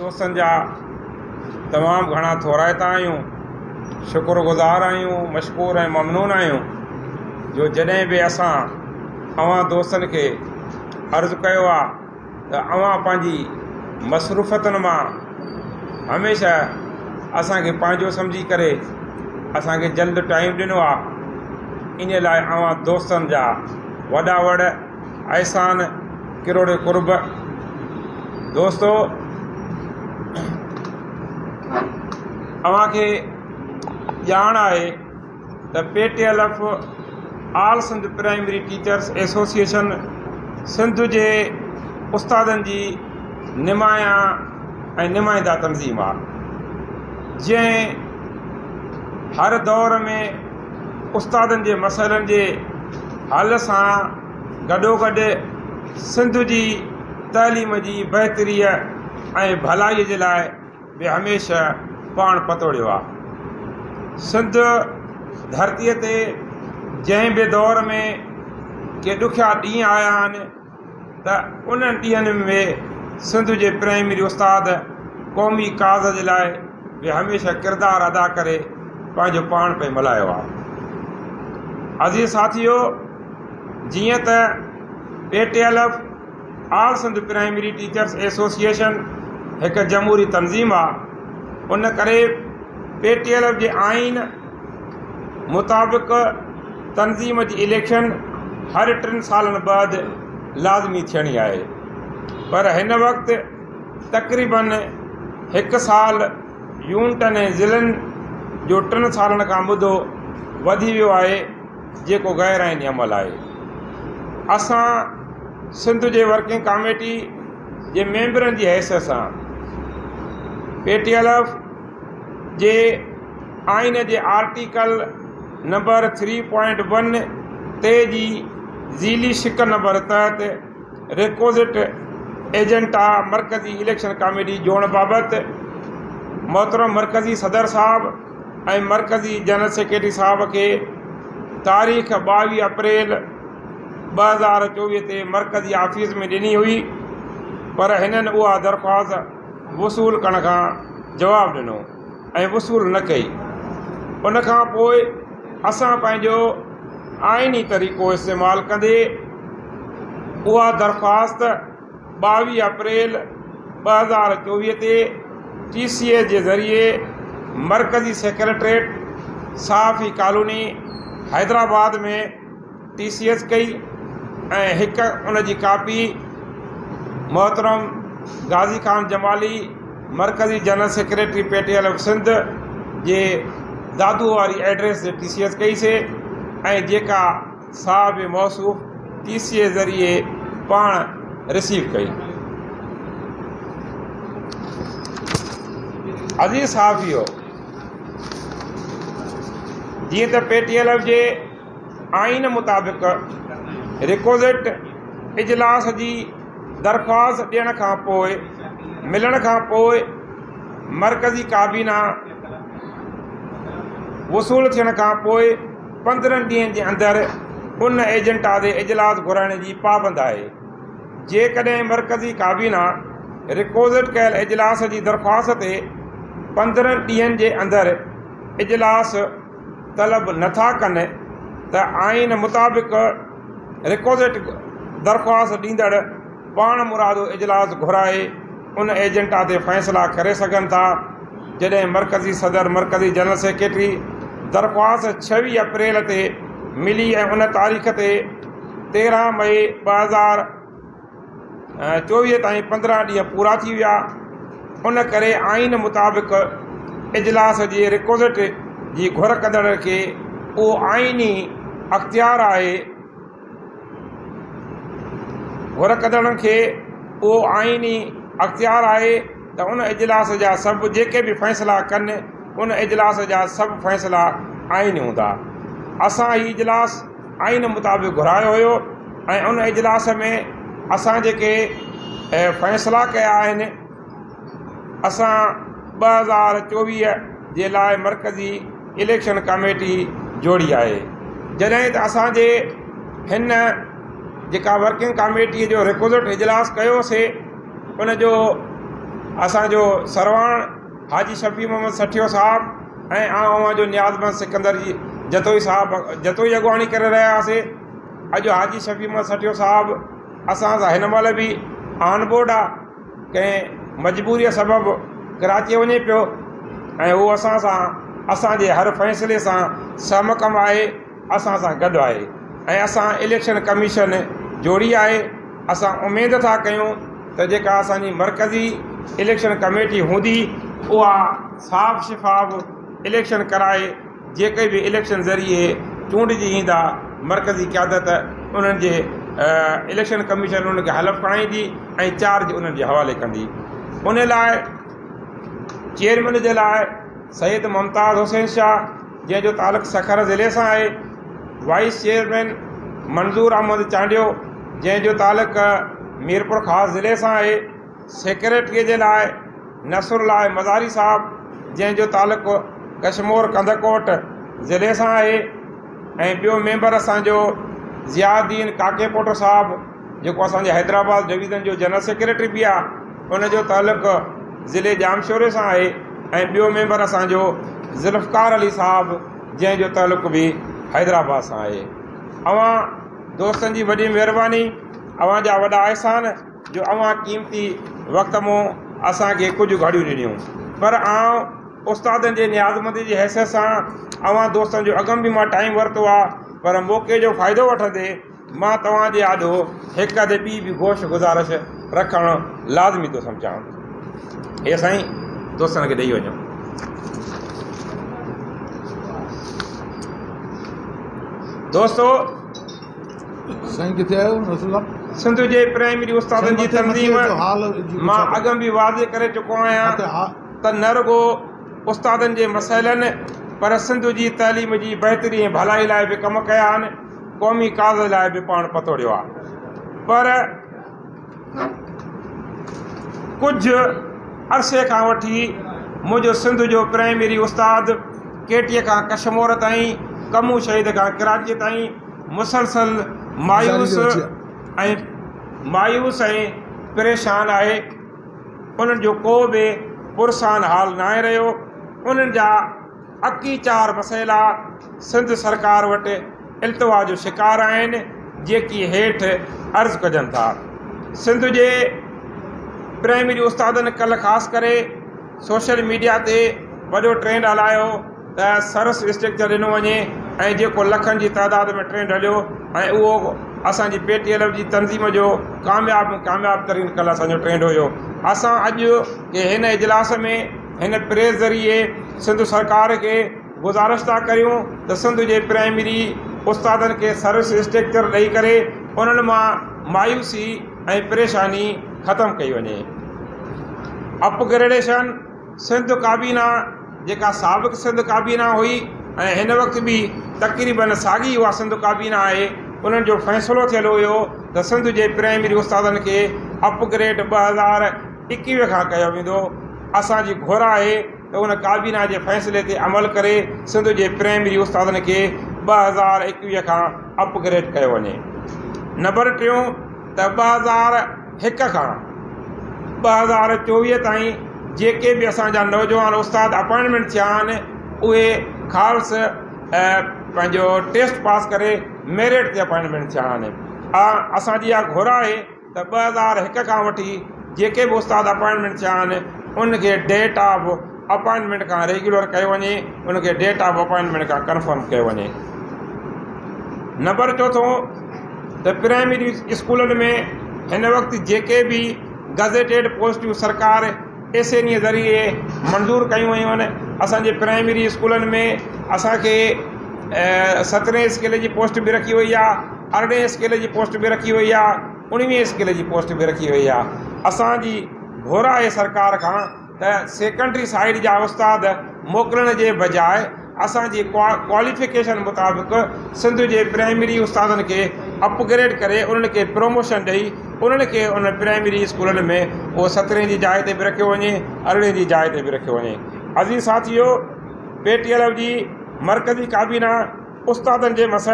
دوستن جا تمام گهڻا ٿورائتا آهيون، شڪر گذار آهيون، مشڪور ۽ ممنون آهيون جو جڏهن به اسان اوهان دوستن کي عرض ڪيو آهي ته اوهان پنهنجي مصروفتن مان هميشه اسان کي پنهنجو سمجهي ڪري اسان کي جلد ٽائيم ڏنو آهي ان لاء اوهان دوستن جا وڏا وڙ احسان ڪروڙين قرب دوستو اوهان کي ڄاڻ آهي ته P T L F all Sindh primary teachers association Sindh جي استادن جي نمايان ۽ نمائنده تنظيم آهي جنهن هر دور ۾ استادن جي مسئلن جي حل سان گڏوگڏ سنڌ جي تعليم جي بهتريء ۽ ڀلائيء جي لاء به هميشه پاڻ پتوڙيو آهي. سنڌ ڌرتيء تي جنهن به دور ۾ ڪي ڏکيا ڏينهن آيا آهن ته انهن ڏينهن ۾ سنڌ جي پرائمري استاد قومي ڪاز جي لاء به هميشه ڪردار ادا ڪري پنهنجو پاڻ پئي ملهايو آهي. عزيز ساٿيو! جيئن ته P T L F all Sindh primary teachers association هڪ جمهوري تنظيم آهي ان ڪري پي ٽي ايل ايف جي آئين مطابق تنظيم جي اليڪشن هر ٽن سالن بعد لازمي ٿيڻي آهي پر هن وقت تقريبن هڪ سال يونٽن ۽ ضلعن جو ٽن سالن کان مدو وڌي ويو آهي جيڪو غير آئيني عمل آهي. اسان سنڌ جي ورڪنگ ڪاميٽي جي ميمبرن جي حيثيت سان پي ٽي ايل ايف جي آئين جي article number three point one تي جي ذيلي شق نمبر تحت ريڪوزٽ ايجنٽا مرڪزي اليڪشن ڪاميٽي جوڙڻ بابت محترم مرڪزي صدر صاحب ۽ مرڪزي جنرل سيڪريٽري صاحب کي تاريخ 22 اپريل 2024 تي مرڪزي آفيس ۾ ڏني هئي پر هنن اها درخواست وصول ڪرڻ کان جواب ڏنو ۽ وصول نه ڪئي. ان کان پوء اسان پنهنجو آئيني طريقو استعمال ڪندي اها درخواست 22 اپريل 2024 تي ٽي سي اي جي ذريعي مرڪزي سيڪريٽريٽ صحافي ڪالوني حيدرآباد ۾ ٽي سي ايس ڪئي ۽ هڪ ان جي ڪاپي محترم غازي خان جمالي مرڪزي general secretary P T L F Sindh جي دادو واري ايڊريس تي ٽي سي ايس ڪئي سي ۽ جيڪا صاحب موصوف ٽي سي ايس ذريعي پاڻ رسيو ڪئي. عزيز صحافيو! جيئن ته پي ٽي ايل ايف جي آئين مطابق ريڪوزٽ اجلاس جي درخواست ڏيڻ کان پوء ملڻ کان پوء مرڪزي ڪابينا وصول ٿيڻ کان پوء 15 ڏينهن جي اندر ان ايجنڊا تي اجلاس گهرائڻ جي پابند آهي. جيڪڏهن مرڪزي ڪابينا ريڪوزٽ ڪيل اجلاس جي درخواست تي 15 ڏينهن جي اندر اجلاس طلب نه ٿا ڪن ته آئين مطابق ريڪوزٽ درخواست ڏيندڙ پاڻمرادو اجلاس گهرائي ان ايجنڊا تي فيصلا ڪري سگهن ٿا. جڏهن مرڪزي صدر مرڪزي جنرل سيڪريٽري درخواست 26 اپريل تي ملي ۽ ان تاريخ تي 13 مئي 2024 تائين 15 ڏينهن پورا ٿي ويا ان ڪري آئين مطابق اجلاس جي ريڪوزٽ جي گهر ڪندڙ کي اهو آئيني اختيار آهي گهر ڪندڙن کي اهو آئيني اختيار آهي ته ان اجلاس جا سڀ جيڪي به فيصلا ڪن ان اجلاس جا سڀ فيصلا آئيني هوندا. اسان هي اجلاس آئين مطابق گهرايو هيو ۽ ان اجلاس ۾ اسان جيڪي فيصلا ڪيا آهن اسان 2024 جي لاء مرڪزي اليڪشن ڪاميٽي جوڙي آهي جڏهن ته اسان جي هن جيڪا ورڪنگ ڪاميٽي جو ريڪوزٽ اجلاس ڪيوسي ان جو اسان جو سرواڻ حاجي شفيع محمد سٺيو صاحب ۽ آئون اوهان جو نيازمند سڪندر جي جتوئي صاحب جتوئي اڳواڻي ڪري رهيا هئاسي. اڄ حاجي شفيع محمد سٺيو صاحب اسان سان هن مهل به آن بورڊ آ ڪنهن مجبوريء سبب ڪراچيء وڃي پيو ۽ هو اسان سان اسان جي هر فيصلي سان سهمڪم آهي اسان سان گڏ آهي ۽ اسان اليڪشن ڪميشن جوڙي آهي اسان اميد ٿا ڪيون ته جيڪا اسان جي مرڪزي اليڪشن ڪميٽي هوندي اها صاف شفاف اليڪشن ڪرائي جيڪي به اليڪشن ذريعي چونڊجي ايندا مرڪزي قيادت انهن جي اليڪشن ڪميشن انهن کي حلف کڻائيندي ۽ چارج انهن جي حوالي ڪندي ان لاء چيئرمين جي لاء سيد ممتاز حسين شاهه جنهن جو تعلق سکر ضلعي سان آهي، وائيس چيئرمين منظور احمد چانڊيو جنهن جو تعلق ميرپورخاص ضلعي سان آهي، سيڪريٽري جي لاء نصر الله مزاري صاحب جنهن جو تعلق ڪشمور ڪنڌڪوٽ ضلعي سان آهي ۽ ٻيو ميمبر اسان جو ضياء الدين ڪاڪيپوٽو صاحب جيڪو اسان جي حيدرآباد ڊويزن جو جنرل سيڪريٽري به آهي ان جو تعلق ضلعي ڄامشوري سان آهي ۽ ٻيو ميمبر اسان جو ذوالفقار علي صاحب جنهن جو تعلق به حيدرآباد سان آهي. اوهان دوستن جي وڏي مهرباني اوهان جا وڏا احسان جو اوهان قيمتي وقت مون اسان کي ڪجهه گهڙيون ڏنيون پر آئون استادن جي نيازمندي جي حيثيت سان اوهان دوستن جو اڳم به مان ٽائيم ورتو آهي پر موقعي جو فائدو وٺندي مان توهان جي آڏو هڪ اڌ ٻي به گوش گذارش رکڻ لازمي ٿو سمجهان. هي سائين دوستن کي ڏئي وڃو. دوستو سائين ڪٿي آهيو نصر الله؟ سنڌ جي پرائمري استادن جي تنظيم مان اڳم به واضح ڪري چڪو آهيان ته نه رڳو استادن جي مسئلن پر سنڌ جي تعليم جي بهتري ۽ ڀلائي لاء به ڪم ڪيا آهن. قومي ڪاز لاء به پاڻ پتوڙيو آهي پر ڪجهه عرصي کان وٺي منهنجو سنڌ جو پرائمري استاد ڪيٽيء کان ڪشمور تائين، ڪمون شهيد کان ڪراچيء تائين مسلسل مايوس ۽ مايوس ۽ پريشان آهي. انهن جو ڪو به پرسان حال ناهي رهيو. انهن جا اڪيچار مسئلا سنڌ سرڪار وٽ التوا جو شڪار آهن، جيڪي هيٺ عرض ڪجن ٿا. سنڌ جي پرائمري استادن ڪلهه خاص ڪري سوشل ميڊيا تي وڏو ٽرينڊ هلايو ته سرس اسٽرڪچر ڏنو وڃي ۽ جيڪو لکن جي تعداد ۾ ٽرينڊ هليو ۽ اهو اسان جي پي ٽي ايل ايف جي تنظيم جو ڪامياب ۾ ڪامياب ترين ڪلهه اسان جو ٽرينڊ هيو. اسان اڄ جي هن اجلاس ۾ هن پريس ذريعي سنڌ سرڪار کي گذارش ٿا ڪريون ته سنڌ جي پرائمري استادن کي سروس اسٽرڪچر ڏئي ڪري انهن مان مايوسي ۽ پريشاني ختم ڪئي وڃي. اپگريڊيشن سنڌ ڪابينا جيڪا سابق سنڌ ڪابينا هئي ۽ هن وقت به تقريبن ساڳي اها سنڌ ڪابينا آهي انهن جو فيصلو ٿيل هيو ته سنڌ جي پرائمري استادن کي اپگريڊ 2021 کان ڪيو ويندو اسان جي گهر آهي ته ان ڪابينا جي فيصلي تي عمل ڪري سنڌ جي پرائمري استادن کي 2021 کان اپ گريڊ ڪيو وڃي. نمبر ٽيون ته 2001 کان 2024 تائين جيڪي به اسان جا نوجوان استاد اپائنٽمينٽ ٿيا آهن اهي خالص پنهنجو ٽيسٽ پاس ڪري ميرٽ تي اپائنٽمينٽ ٿيا آهن اسان جي اها گهر آهي ته 2001 کان وٺي جيڪي به استاد اپائنٽمينٽ ٿيا آهن ان کي ڊيٽ آف اپائنٽمينٽ کان ريگيولر ڪيو وڃي ان کي ڊيٽ آف اپائنٽمينٽ کان ڪنفرم ڪيو وڃي. نمبر چوٿون ته پرائمري اسڪولن ۾ هن وقت جيڪي به گزيٽيڊ پوسٽون سرڪار ايس اين اي ذريعي منظور ڪيون ويون آهن اسان جي پرائمري اسڪولن ۾ اسان کي سترهين اسڪيل جي پوسٽ به رکي وئي آهي ارڙهين اسڪيل جي پوسٽ به رکي وئي آهي، اڻويهين اسڪيل جي پوسٽ به رکي وئي آهي. اسان جي گهر آهي سرڪار کان ته سيڪنڊري سائيڊ جا استاد موڪلڻ جي بجاء اسان جي ڪواليفڪيشن مطابق سنڌ جي پرائمري استادن کي اپگريڊ ڪري انهن کي پروموشن ڏئي انهن کي انهن پرائمري اسڪولن ۾ اهو سترهين جي جاء تي به رکيو وڃي ارڙهين جي جاء تي به رکيو وڃي. عزيز ساٿيو! پي ٽي ايل ايف جي مرڪزي ڪابينا استادن جي مسئلن.